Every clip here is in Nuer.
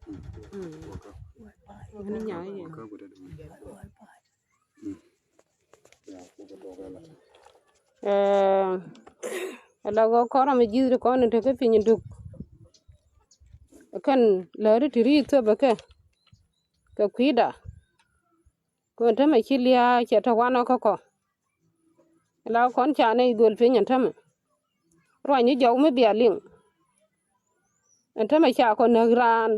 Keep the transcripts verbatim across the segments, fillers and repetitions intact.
Mm. Ni nya ye. Mm. Ɛɛ, ala ɣöö kɔrɛ mi ji̱thdi kɔn in te kä piny in duk. Kɛn lääri ti ri thöpɛ kɛ kɛ kui̱da. Kɔn tämɛ ci lia̱a̱ cɛ te wanɔ kä kɔ. Ala kɔn ca nɛy dhol piny ɛn tämɛ. Ruany ni jɔw mi bia liŋ. Ɛn tämɛ ca kɔ näk raan.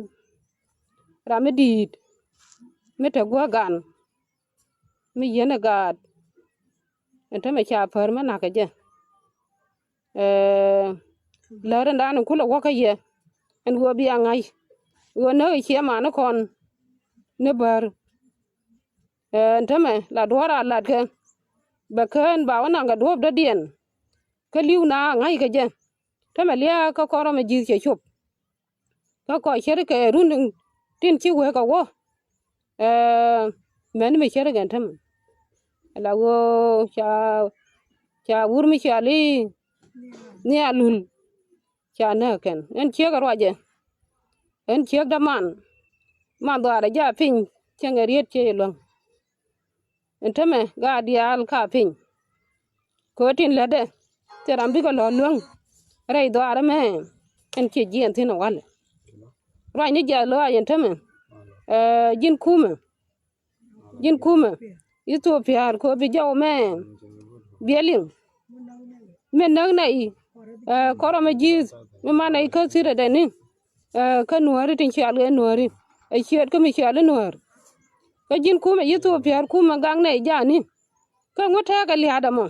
Ram mi di̱i̱t mi te guäk gan. Mi yieen ɛ gaat. Ɛn tämɛ ca pär mi na̱k kɛ jɛ. Ɛɛ, lär in dan in kulɛ wä kä yɛ. Ɛn ɣöö bia ŋa̱c ɣöö näk ɛ ciɛ mani kɔn ni bär. Ɛɛ, ɛn tämɛ la duɔ̱ɔ̱r a latkɛ. Bɛ kään ba wä naŋ kɛ duɔ̱ɔ̱p dɔ̱diɛn. Kä li̱w na ŋa̱c kɛ jɛ. Tämɛ lia̱a̱ kä kɔn rɔmɛ ji̱th cɛ cop. Kä kɔc ce̱tkɛ run tin ci wek kɛ wä. Ɛɛ, mɛn mi ce̱tkɛ ɛn tämɛ. Ala ɣöö ca, ca wur mi cɔal i̱ Nhial Lul. Ca näk kɛn ɛn ciek ɛ ruacɛ. Ɛn ciek däman. Man dhɔaarɛ jaa piny cäŋ ɛ riet ciec ɛ luäŋ. Ɛn tämɛ gaat diaal ka piny. Kɛ ɣöö tin lätdɛ thil ram bikɛ lɔ̱ɔ̱r luäŋ rɛy dhɔaarä mɛ. Ɛn ciɛ jiɛɛn thi̱n ɛ walɛ. Ruacni jiath lɔaac ɛn tämɛ. Ɛɛ, ji̱n kumɛ. Ji̱n kumɛ. Ithiopia kɛ ɣöö bi jɔw mɛ. Biɛ liŋ. Min näk nɛy. Ɛɛ, kɔrɛ mi ji̱th mi man nɛy kä thi̱rɛ dɛni. Ɛɛ, kä nuääri tin cial kɛ nuääri. Ɛ ciöt kä mi cial i̱ nuäär. Kä ji̱n kumɛ Ithiopia kumɛ gak nɛy ja̱a̱ni. Kä ŋu tɛɛkɛ lia̱a̱dä mɔ.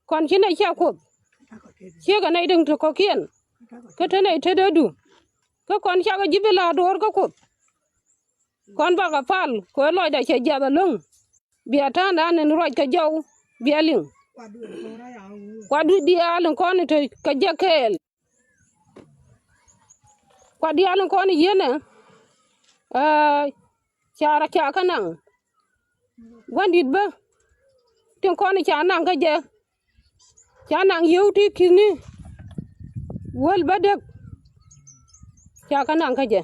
Kɔn ci nɛy cia kuoth. Ciekɛ nɛy diŋ ti kɔ̱kiɛn. Kä te nɛy tetdädu. Kä kɔn cakɛ ji̱ bi la̱a̱r duɔ̱ɔ̱r kä kuoth. Kɔn bakɛ pal kɛ ɣöö lɔcdɛ cɛ jiath ɛlɔ̱ŋ. Bia ta̱a̱ndan in ruac kɛ jɔw bia liŋ. Kuat dui̱c diaal in kɔn in te kɛ jɛ kɛɛl. Kuat diaal in kɔn in yieenɛ. Ɛɛ, ca rɔ ca kä naŋ. Gua̱ndi̱t bä tin kɔn in ca naŋ kä jɛ. Ca naŋ yio̱w ti ki̱thni. Wäl bä dek. Ca kä naŋ kä jɛ.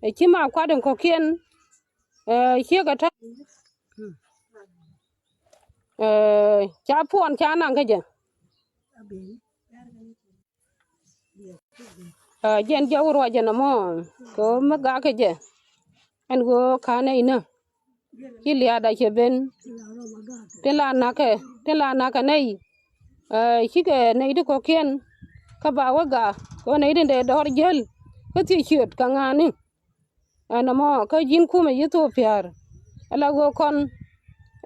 Ɛ ci ma kuat in kɔ̱kiɛn. Ɛɛ, ciekɛ ta̱a̱. Ɛɛ, ca puɔn ca naŋ kä jɛ. Ɛɛ, jɛn jɔw ruacɛ nɔmɔ kɛ ɣöö mi gak kɛ jɛ. Ɛn ɣöö ka̱n nɛy nä ci lia̱a̱da cɛ ben. Tin la na̱kɛ, tin la na̱kɛ nɛy. Ɛɛ, cikɛ nɛy ti kɔ̱kiɛn kä ba wä gak kɛ ɣöö nɛy tin dee dɔ̱r jäl kä thiec ciöt kɛ ŋa̱a̱ni. Ɛn nɔmɔ kä ji̱n kumɛ Ithiopia. Ala ɣöö kɔn,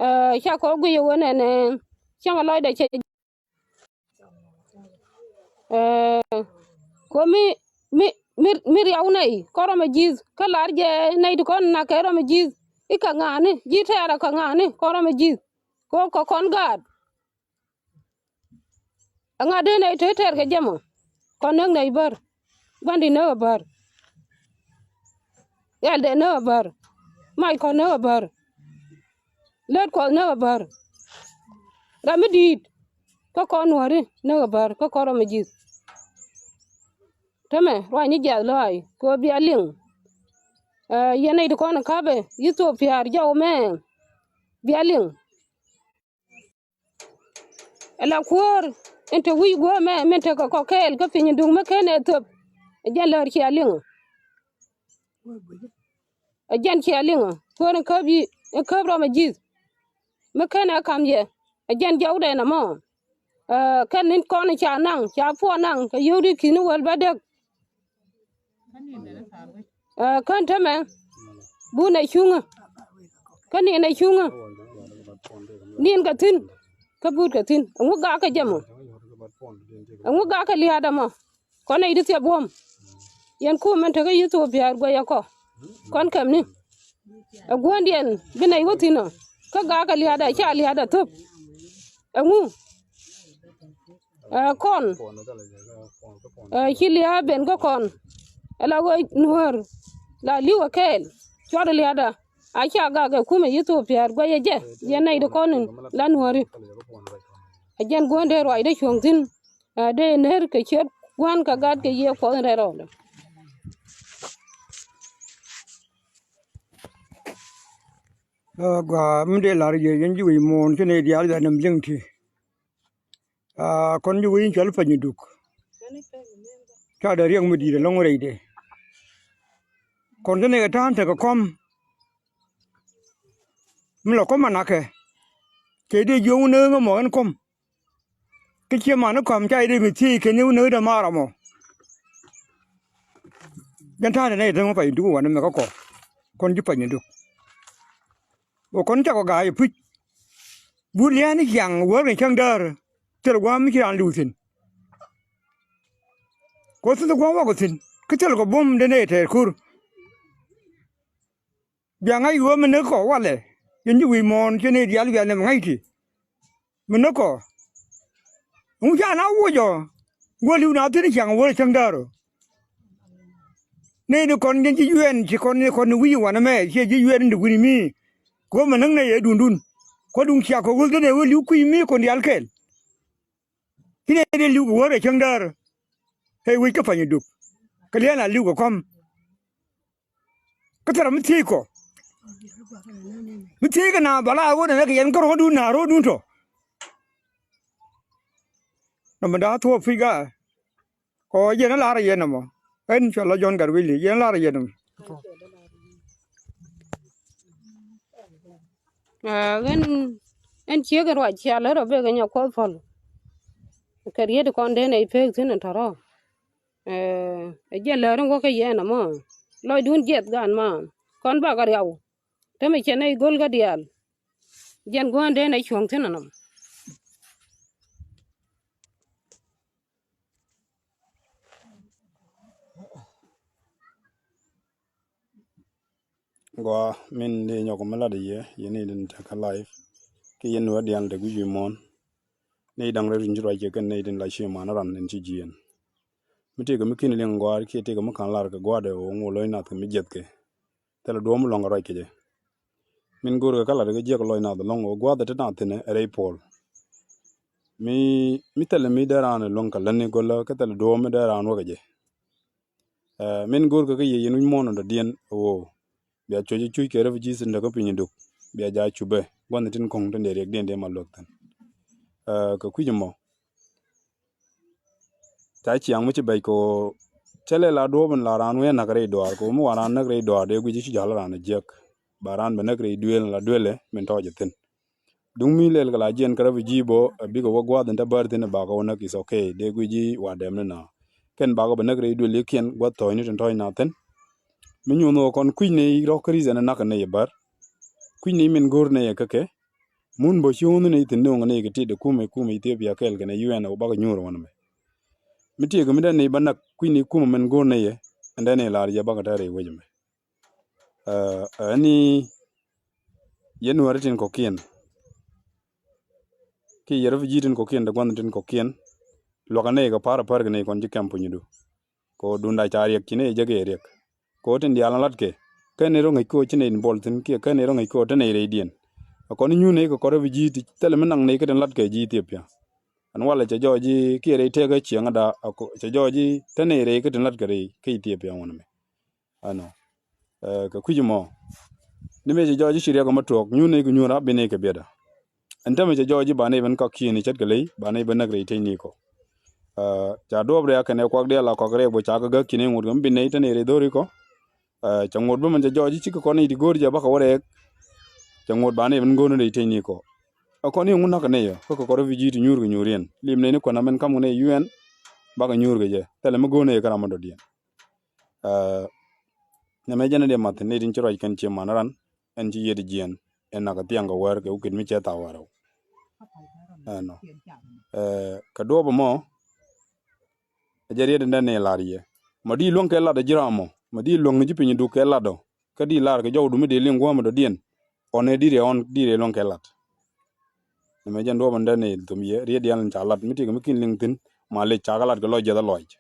ɛɛ, ca kɔn guic ɛ ɣöö nɛnɛ cäŋ lɔcdɛ cɛ. Ɛɛ, kɔ mi, mi, mi, mi riaw nɛy kɔn rɔmɛ ji̱th kä lar jɛ nɛy ti kɔn nak kɛ rɔmɛ ji̱th i̱ kɛ ŋa̱a̱ni ji̱ tɛɛrɛ kɛ ŋa̱a̱ni kɔn rɔmɛ ji̱th. Kɔ kɛ kɔn gaat. Ɛŋa dee nɛy te tɛɛr kɛ jɛ mɔ? Kɔn näk nɛy bär. Gua̱ndi̱t näk ɛ bär. Ɛldɛ näk ɛ bär. Mac kɔn näk ɛ bär. Lät kuɔth näk ɛ bär. Ram mi di̱i̱t kä kɔn nuääri näk ɛ bär kä kɔn rɔmɛ ji̱th. Tämɛ ruacni jiath lɔaac kɛ ɣöö bia liŋ. Ɛɛ, yɛn nɛy ti kɔn in ka̱pɛ Ithiopia jɔw mɛ. Bia liŋ. Ala kuäär in te wi̱c guämɛ min tekɛ kɔk kɛɛl kä piny in duŋ mi ken ɛ thöp. Ɛ jɛn läär cia liŋ. Ɛ jɛn cia liŋ. Kuäär in käp yi, in käp rɔm ɛ ji̱th. Mi ken ɛ ka̱m yɛ. Ɛ jɛn jɔwdɛ nɔmɔ. Ɛɛ, kɛn ni kɔn ca naŋ, ca puɔn naŋ kɛ yio̱w di ki̱ni wäl bä dek. Ɛɛ, kän tämɛ bun ɛ cuŋä. Kä nin ɛ cuŋä. Nin kɛ thi̱n kä but kɛ thi̱n. Ɛŋu gak kɛ jɛ mɔ? Ɛŋu gak kɛ lia̱a̱dä mɔ? Kɔn nɛy ti thiap buɔ̱m. Yɛn kum min tekɛ Ithiopia guɛcɛ kɔ. Kɔn kɛmni. Ɛ gua̱ndiɛn bi nɛy wä thi̱n ɔ. Kä gak kɛ lia̱a̱dä ca lia̱a̱dä thöp. Ɛŋu? Ɛ kɔn. Ɛ ci lia̱a̱ ben kä kɔn. Ɛ la ɣöö nuäär la li̱w ɛ kɛɛl. Cuarɛ lia̱a̱dä a ca gak ɛ kumɛ Ithiopia guɛcɛ jɛ. Yɛn nɛy ti kɔn in la nuääri. Ɛ jɛn gua̱n dee ruacdä cuɔ̱ŋ thi̱n. Ɛ dee ner kɛ ciöt gua̱n kɛ gat kɛ yiëë kuɔth in rɛl rɔɔdɛ. Aa, gɔaa mi dee lar yɛ yɛn ji̱ wi̱i̱ muɔ̱ɔ̱n ci nɛy diaal bia nɛm li̱eŋ ti. Aa, kɔn ji̱ wi̱i̱ in cual Panyinduk. Ca dee riɛk mi di̱i̱t ɛlɔ̱ŋ rɛydɛ. Kɔn ci nɛy kɛ ta̱a̱n tekɛ kɔm. Mi lɔ kɔm anakɛ. Cɛ dee jiök wun ŋämɔ ɛn kɔm. Kä cie man ni kɔam ca idee mi thiec kɛn iwä nöödä maram ɔ. Jɛn ta̱a̱dɛ nɛy däŋ Panyinduk wanɛ mɛ kä kɔ. Kɔn ji̱ Panyinduk. Wä kɔn cakɔ ga̱a̱c i̱ puc. But lia̱a̱n i̱ ciaŋ wäär kɛn cäŋ däär. Thil gua̱a̱m mi ci raan li̱w thi̱n. Kɔ thil gua̱a̱m wakɔ thi̱n. Kä thil kɔ buɔ̱m dee nɛy tɛɛr ko̱r. Bia ŋa̱c ɣöö mi näk kɔ walɛ. Yɛn ji̱ wi̱i̱ muɔ̱ɔ̱n ci nɛy diaal bia nɛm ŋa̱c ti. Mi näk kɔ. Ŋu ca na wuɔcɔ. Wäl li̱w na thi̱n ciaŋ wäl cäŋ däär ɔ. Nɛy ni kɔn yɛn ji̱ U N ci kɔn ni kɔn ni wi̱i̱ wanɛ mɛ ciɛ ji̱ U N ni wi̱i̱ mi. Kɛ ɣöö mi näk nɛy ɛ duundun. Kuädun ciak kɔ wäl thi̱n ɛ wäl li̱w kui̱ mi kɔn diaal kɛɛl. Ci nɛy dee li̱w kɛ wäär ɛ cäŋ däär. Ɛ wec kä Panyinduk. Kɛ liɛn a li̱w kɛ kɔm. Kä thil ram mi thiec kɔ. Mi thiec kɛ na bala a ɣöö nɛ kɛ yɛn kä ro̱o̱dun na ro̱o̱dun tɔ. Nɔmɔ da̱a̱ thuɔɔk pi̱c gaa. Kɔ yɛn a lar yɛn nɔmɔ. Ɛn cɔl la Jɔ̱ɔ̱n Gatwec Li̱i̱c yɛn a lar yɛn nɔmɔ. Aa, ɣän, ɣän ciek in ruac cia lät rɔ bek in nyɛ kuɔth päl. Kɛ riet kɔn den ɛ pek thi̱n in tɔ̱rɔ. Ɛ, ɛ jɛn lääri wä kä yɛn ɛmɔ. Lɔcdun jiɛth gan man. Kɔn bakɛ riaw. Te mi cɛ nɛy go̱l kä diaal. Jɛn gua̱a̱n den ɛ cuɔ̱ŋ thi̱n ɛnɔm. Gɔaa, min dee nyɔk mi lat yɛ, yɛ ni din tekɛ live. Ki yɛn wä diaal te guic wi̱i̱ muɔ̱ɔ̱n. Ni da̱ŋ rɛy rin ci ruac kɛ kɛn ni din la ci man ran in ci jiɛn. Mi tëëkɛ mi kin liŋ gɔaa kiɛ tëëkɛ mi ka̱n lar kɛ gua̱a̱dɛ wä ŋu lo̱c nath kɛ mi jiɛth kɛ. Thilɛ duɔ̱ɔ̱m mi luɔ̱ŋ kɛ ruac kɛ jɛ. Min go̱o̱rkɛ kä lat kɛ jiɛk lo̱c nath lɔ̱ŋ wä gua̱a̱dɛ ti nath thi̱n ɛ rɛy puɔl. Mi, mi thilɛ mi dee raan luɔ̱ŋ kɛ lätni go̱lä kä thilɛ duɔ̱ɔ̱m mi dee raan wä kɛ jɛ. Ɛ, min go̱o̱rkɛ kä yɛ yɛn wi̱c muɔ̱ɔ̱n dɔ̱diɛn ɛ ɣöö bia cuɔ̱c cuc kɛ refugees in te kä Panyinduk bia ja̱ cupɛ gua̱nh tin kɔ̱ŋ tin dee riɛkdiɛn dee ma luäk thi̱n. Ɛ, kɛ kui̱c ɛmɔ ca ciaŋ mi ci bɛc kɛ ɣöö cä lɛ la duɔ̱ɔ̱p in la raan wee näk rɛy dɔaar kɛ ɣöö mi wa raan näk rɛy dɔaar dee guic ci ja̱l raan ɛ jiäk ba raan bɛ näk rɛy duëël in la duëlɛ min tɔɔcɛ thi̱n. Duŋ mi lɛl kɛ la jiɛn kä refugee bä ɛ bikɛ wä gua̱a̱th in te bär thi̱n bakɛ wä näk is okay dee guic ji̱ wa dɛm ni na. Kɛn bakɛ bɛ näk rɛy duël ikiɛn gua̱th tɔ̱ɔ̱cni tin tɔ̱ɔ̱c na thi̱n. Mi nyuɔ̱n ɣöö kɔn kui̱cni rɔ̱k kä reason in nakä nɛy ɛ bär. Kui̱cni min go̱o̱r nɛy ɛ kä kɛ mun bä ci ɣöönh nɛy thi̱n ni ɣöŋ nɛy kɛ tit ɛ kumɛ kumɛ Ethiopia kɛɛl kɛnɛ U N ɛ wä bakɛ nyuur ɛ wänɛ mɛ. Mi tiɛɛkɛ mi dee nɛy bä näk kui̱cni kumɛ min go̱o̱r nɛy ɛ ɛn dee nɛy lar yɛ bakɛ tɛ̈r rɛy wec ɛmɛ. Ɛ, ɛ, ɛni yɛn nuääri tin kɔ̱kiɛn kiɛ yɛ refugee tin kɔ̱kiɛn te gua̱nh tin kɔ̱kiɛn. Luakä nɛy kɛ pa̱r ɛ pär kɛ nɛy kɔn ci kɛm punydu. Kɛ ɣöö duunda ca riɛk ci nɛy jek yɛ riɛk. Kɛ ɣöö tin diaal ɛ latkɛ kä nɛy rɔ ŋäc kɛ ɣöö ci nɛy involve thi̱n kiɛ kä nɛy rɔ ŋäc kɛ ɣöö te nɛy rɛydiɛn. Ɛ kɔn inyuun nɛy kɛ kɔn refugee ti thilɛ mi naŋ nɛy kä tin latkɛ ji̱ Ethiopia. Ɛn walɛ cɛ jɔɔc ji̱ kiɛ rɛy tëëkä ciɛŋäda cɛ jɔɔc ji̱ te nɛy rɛy kä tin latkɛ rɛy kä Ethiopia wanɛ mɛ. Ɛnɔ. Ɛ, kɛ kui̱c mɔ ni mëë cɛ jɔɔc ji̱ ci riɛk ɛmɛ tuɔɔk nyuun nɛy kɛ nyuun rap bi nɛy kɛ biɛtdä. Ɛn tämɛ cɛ jɔɔc ji̱ ba nɛy ben kɔk kiɛn i̱ ce̱tkɛ ley ba nɛy ben näk rɛy tecni kɔ. Ɛ, ca duɔ̱ɔ̱p rɛ̈ɛ̈k kɛnɛ kuak diaal a kɔk rɛy bä ca kɛ gäk kiɛn i̱ ŋot kɛ mi bi nɛy te nɛy rɛy dho̱ri kɔ. Ɛ, cɛ ŋot bä min cɛ jɔɔc ji̱ cikɛ kɔn i̱ ti go̱o̱r jɛ bakɛ wä rɛɛk. Cɛ ŋot ba nɛy ben go̱o̱r ni rɛy tecni kɔ. Ɛ kɔn i̱ ŋun na̱k kɛ nɛy ɛ kä kɛ kɔn refugee ti nyuur kɛ nyuur yɛn lim nɛy ni kuɛn amɛn ka̱m kɛ nɛy U N. Bakɛ nyuur kɛ jɛ thilɛ mi go̱o̱r nɛy kä ram mi dɔ̱diɛn. Ɛ, nɛmɛ jɛn a dee math ni tin ci ruac kɛn ci man ran ɛn ci yiet jiɛn ɛn nak thiaŋ kɛ wɛr kɛ wukit mi cɛ thaw wɛr. Ɛnɔ. Ɛ, kɛ duɔp ɛmɔ ɛ jɛ riet in dee ni lar yɛ. Mɔ di luäŋ kɛ lat ɛ ji̱ ram mɔ mɔ di luäŋ ni ji̱ piny duk kɛ lat ɔ. Kä di lar kɛ jɔwdu mi dee liŋ gua̱a̱m dɔ̱diɛn. Ɔn ɛ di rɛ ɔn di rɛ luäŋ kɛ lat. Nɛmɛ jɛn duɔp in dee ni thum yɛ riet diaal in ca lat mi ti kɛ mi kin liŋ thi̱n. Ma lec ca kɛ lat kɛ lɔc jiɛth a lɔc.